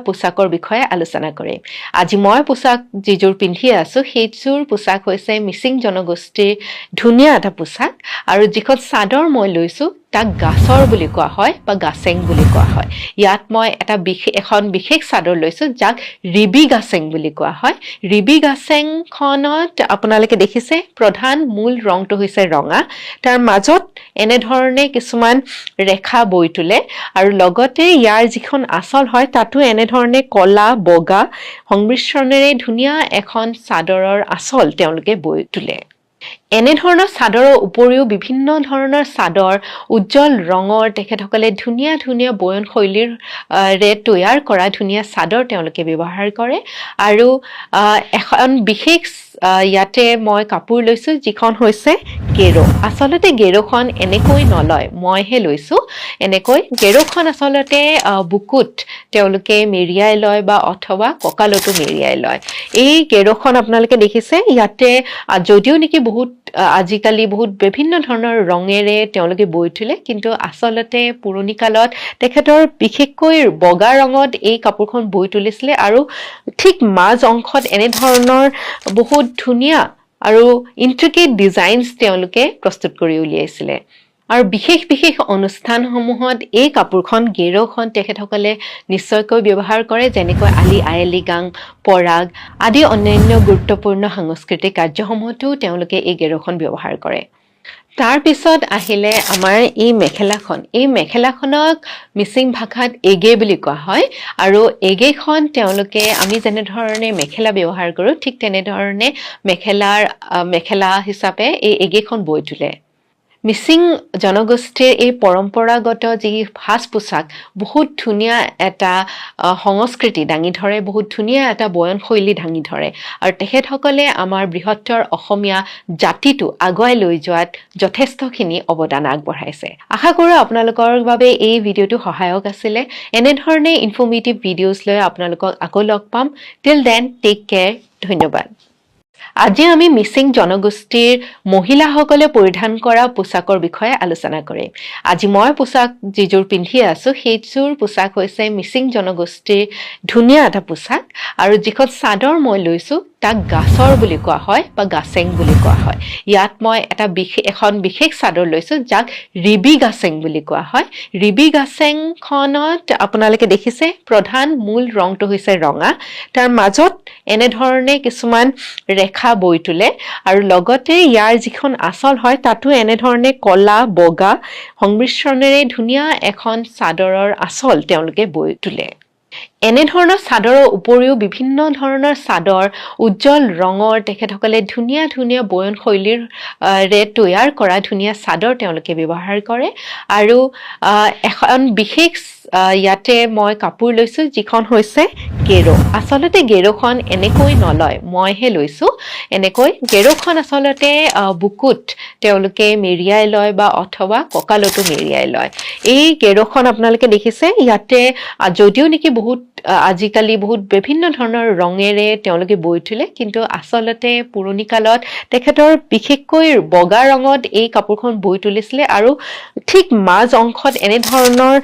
পোচাকৰ বিষয়ে আলোচনা কৰিম। আজি মই পোচাক যিযোৰ পিন্ধি আছোঁ, সেইযোৰ পোচাক হৈছে মিচিং জনগোষ্ঠীৰ ধুনীয়া এটা পোচাক আৰু যিখন চাদৰ মই লৈছোঁ, তাক গাছৰ বুলি কোৱা হয় বা গাছেং বুলি কোৱা হয়। ইয়াত মই এটা বিশেষ এখন বিশেষ চাদৰ লৈছোঁ, যাক ৰিবি গাছেং বুলি কোৱা হয়। ৰিবি গাছেংখনত আপোনালোকে দেখিছে, প্ৰধান মূল ৰংটো হৈছে ৰঙা। তাৰ মাজত এনেধৰণে কিছুমান ৰেখা বৈ তোলে আৰু লগতে ইয়াৰ যিখন আঁচল হয়, তাতো এনেধৰণে কলা বগা সংমিশ্ৰণেৰে ধুনীয়া এখন চাদৰৰ আঁচল তেওঁলোকে বৈ তোলে। এনেধৰণৰ চাদৰৰ উপৰিও বিভিন্ন ধৰণৰ চাদৰ, উজ্জ্বল ৰঙৰ, তেখেতসকলে ধুনীয়া ধুনীয়া বয়ন শৈলীৰ ৰে তৈয়াৰ কৰা ধুনীয়া চাদৰ তেওঁলোকে ব্যৱহাৰ কৰে। আৰু এখন বিশেষ ইয়াতে মই কাপোৰ লৈছোঁ, যিখন হৈছে গেৰ'। আচলতে গেৰ'খন এনেকৈ নলয়, মইহে লৈছোঁ এনেকৈ। গেৰ'খন আচলতে বুকুত তেওঁলোকে মেৰিয়াই লয় বা অথবা কঁকালতো মেৰিয়াই লয়। এই গেৰ'খন আপোনালোকে দেখিছে, ইয়াতে যদিও নেকি বহুত আজিকালি বহুত বিভিন্ন ধৰণৰ ৰঙেৰে তেওঁলোকে বৈ তোলে, কিন্তু আচলতে পুৰণি কালত তেখেতৰ বিশেষকৈ বগা ৰঙত এই কাপোৰখন বৈ তুলিছিলে আৰু ঠিক মাজ অংশত এনেধৰণৰ বহুত ধুনীয়া আৰু ইণ্ট্ৰিকেট ডিজাইনছ তেওঁলোকে প্ৰস্তুত কৰি উলিয়াইছিলে। আৰু বিশেষ বিশেষ অনুষ্ঠানসমূহত এই কাপোৰখন, গেৰ'খন তেখেতসকলে নিশ্চয়কৈ ব্যৱহাৰ কৰে, যেনেকৈ আলি আই লৃগাং, পৰাগ আদি অন্যান্য গুৰুত্বপূৰ্ণ সাংস্কৃতিক কাৰ্যসমূহতো তেওঁলোকে এই গেৰ'খন ব্যৱহাৰ কৰে। তাৰপিছত আহিলে আমাৰ এই মেখেলাখন। এই মেখেলাখনক মিচিং ভাষাত এগে বুলি কোৱা হয় আৰু এগেখন তেওঁলোকে আমি যেনেধৰণে মেখেলা ব্যৱহাৰ কৰোঁ, ঠিক তেনেধৰণে মেখেলা হিচাপে এই এগেখন বৈ তোলে। মিচিং জনগোষ্ঠীৰ এই পৰম্পৰাগত যি সাজ পোছাক, বহুত ধুনীয়া এটা সংস্কৃতি দাঙি ধৰে, বহুত ধুনীয়া এটা বয়ন শৈলী দাঙি ধৰে আৰু তেখেতসকলে আমাৰ বৃহত্তৰ অসমীয়া জাতিটো আগুৱাই লৈ যোৱাত যথেষ্টখিনি অৱদান আগবঢ়াইছে। আশা কৰোঁ আপোনালোকৰ বাবে এই ভিডিঅ'টো সহায়ক আছিলে। এনেধৰণে ইনফৰ্মেটিভ ভিডিঅ'জ লৈ আপোনালোকক আকৌ লগ পাম। Till then, take care. ধন্যবাদ। আজি আমি মিচিং জনগোষ্ঠীৰ মহিলাসকলে পৰিধান কৰা পোচাকৰ বিষয়ে আলোচনা কৰিম। আজি মই পোচাক যিযোৰ পিন্ধি আছোঁ, সেইযোৰ পোচাক হৈছে মিচিং জনগোষ্ঠীৰ ধুনীয়া এটা পোচাক আৰু যিখন চাদৰ মই লৈছোঁ, তাক গাছৰ বুলি কোৱা হয় বা গাছেং বুলি কোৱা হয়। ইয়াত মই এটা বিশেষ এখন বিশেষ চাদৰ লৈছোঁ, যাক ৰিবি গাছেং বুলি কোৱা হয়। ৰিবি গাছেংখনত আপোনালোকে দেখিছে, প্ৰধান মূল ৰংটো হৈছে ৰঙা। তাৰ মাজত এনেধৰণে কিছুমান ৰেখা বৈ তোলে আৰু লগতে ইয়াৰ যিখন আঁচল হয়, তাতো এনেধৰণে কলা বগা সংমিশ্ৰণেৰে ধুনীয়া এখন চাদৰৰ আঁচল তেওঁলোকে বৈ তোলে। এনেধৰণৰ চাদৰৰ উপৰিও বিভিন্ন ধৰণৰ চাদৰ, উজ্জ্বল ৰঙৰ, তেখেতসকলে ধুনীয়া ধুনীয়া বয়ন শৈলীৰ ৰে তৈয়াৰ কৰা ধুনীয়া চাদৰ তেওঁলোকে ব্যৱহাৰ কৰে। আৰু এখন বিশেষ ইয়াতে মই কাপোৰ লৈছোঁ, যিখন হৈছে গেৰ'। আচলতে গেৰ'খন এনেকৈ নলয়, মইহে লৈছোঁ এনেকৈ। গেৰ'খন আচলতে বুকুত তেওঁলোকে মেৰিয়াই লয় বা অথবা কঁকালতো মেৰিয়াই লয়। এই গেৰ'খন আপোনালোকে দেখিছে, ইয়াতে যদিও নেকি বহুত আজিকালি বহুত বিভিন্ন ধৰণৰ ৰঙেৰে তেওঁলোকে বৈ তোলে, কিন্তু আচলতে পুৰণি কালত তেখেতৰ বিশেষকৈ বগা ৰঙত এই কাপোৰখন বৈ তুলিছিলে আৰু ঠিক মাজ অংশত এনেধৰণৰ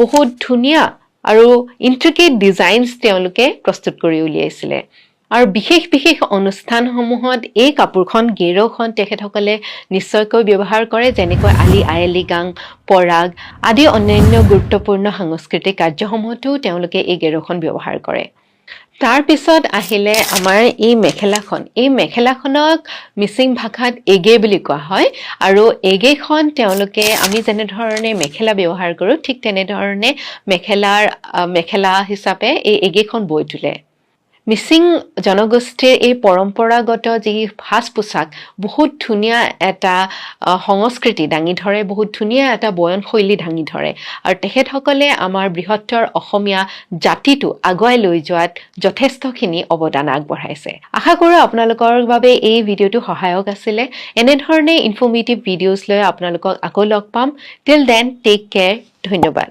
বহুত ধুনীয়া আৰু ইণ্ট্ৰিকেট ডিজাইনছ তেওঁলোকে প্ৰস্তুত কৰি উলিয়াইছিলে। আৰু বিশেষ বিশেষ অনুষ্ঠানসমূহত এই কাপোৰখন, গেৰ'খন তেখেতসকলে নিশ্চয়কৈ ব্যৱহাৰ কৰে, যেনেকৈ আলি আই লৃগাং, পৰাগ আদি অন্যান্য গুৰুত্বপূৰ্ণ সাংস্কৃতিক কাৰ্যসমূহতো তেওঁলোকে এই গেৰ'খন ব্যৱহাৰ কৰে। তাৰপিছত আহিলে আমাৰ এই মেখেলাখন। এই মেখেলাখনক মিচিং ভাষাত এগে বুলি কোৱা হয় আৰু এগেখন তেওঁলোকে আমি যেনেধৰণে মেখেলা ব্যৱহাৰ কৰোঁ, ঠিক তেনেধৰণে মেখেলা হিচাপে এই এগেখন বৈ তোলে। মিচিং জনগোষ্ঠীৰ এই পৰম্পৰাগত যি সাজ পোছাক, বহুত ধুনীয়া এটা সংস্কৃতি দাঙি ধৰে, বহুত ধুনীয়া এটা বয়ন শৈলী দাঙি ধৰে আৰু তেখেতসকলে আমাৰ বৃহত্তৰ অসমীয়া জাতিটো আগুৱাই লৈ যোৱাত যথেষ্টখিনি অৱদান আগবঢ়াইছে। আশা কৰোঁ আপোনালোকৰ বাবে এই ভিডিঅ'টো সহায়ক আছিলে। এনেধৰণে ইনফৰ্মেটিভ ভিডিঅ'জ লৈ আপোনালোকক আকৌ লগ পাম। Till then, take care. ধন্যবাদ।